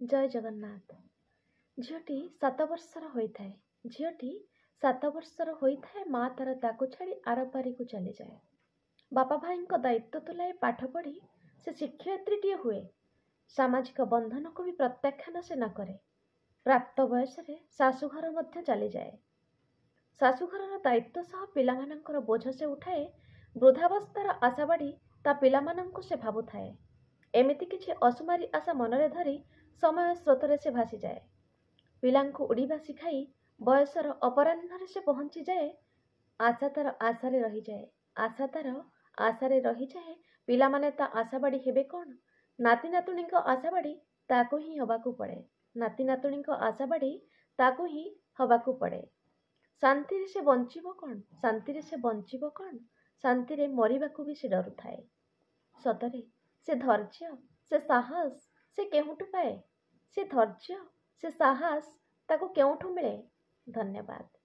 ଜୟ ଜଗନ୍ନାଥ। ଝିଅଟି 7 ବର୍ଷର ହୋଇଥାଏ, ଝିଅଟି 7 ବର୍ଷର ହୋଇଥାଏ, ମା ତାର ତାକୁ ଛାଡ଼ି ଆରପାରିକୁ ଚାଲିଯାଏ। ବାପା ଭାଇଙ୍କ ଦାୟିତ୍ୱ ତୁଲାଇ ପାଠ ପଢ଼ି ସେ ଶିକ୍ଷୟିତ୍ରୀଟିଏ ହୁଏ। ସାମାଜିକ ବନ୍ଧନକୁ ବି ପ୍ରତ୍ୟାଖ୍ୟାନ ସେ ନ କରେ। ପ୍ରାପ୍ତ ବୟସରେ ଶାଶୁଘର ମଧ୍ୟ ଚାଲିଯାଏ। ଶାଶୁଘରର ଦାୟିତ୍ୱ ସହ ପିଲାମାନଙ୍କର ବୋଝ ସେ ଉଠାଏ। ବୃଦ୍ଧାବସ୍ଥାର ଆଶା ବାଢ଼ି ତା ପିଲାମାନଙ୍କୁ ସେ ଭାବୁଥାଏ। ଏମିତି କିଛି ଅସୁମାରୀ ଆଶା ମନରେ ଧରି ସମୟ ସ୍ରୋତରେ ସେ ଭାସିଯାଏ। ପିଲାଙ୍କୁ ଉଡ଼ିବା ଶିଖାଇ ବୟସର ଅପରାହ୍ନରେ ସେ ପହଞ୍ଚିଯାଏ। ଆଶା ତାର ଆଶାରେ ରହିଯାଏ, ଆଶା ତାର ଆଶାରେ ରହିଯାଏ। ପିଲାମାନେ ତା ଆଶାବାଡ଼ି ହେବେ କ'ଣ? ନାତି ନାତୁଣୀଙ୍କ ଆଶାବାଡ଼ି ତାକୁ ହିଁ ହବାକୁ ପଡ଼େ। ନାତି ନାତୁଣୀଙ୍କ ଆଶାବାଡ଼ି ତାକୁ ହିଁ ହବାକୁ ପଡ଼େ। ଶାନ୍ତିରେ ସେ ବଞ୍ଚିବ କ'ଣ? ଶାନ୍ତିରେ ସେ ବଞ୍ଚିବ କ'ଣ? ଶାନ୍ତିରେ ମରିବାକୁ ବି ସେ ଡରୁଥାଏ। ସତରେ ସେ ଧୈର୍ଯ୍ୟ, ସେ ସାହସ ସେ କେଉଁଠୁ ପାଏ? ସେ ଧୈର୍ଯ୍ୟ, ସେ ସାହସ ତାକୁ କେଉଁଠୁ ମିଳେ? ଧନ୍ୟବାଦ।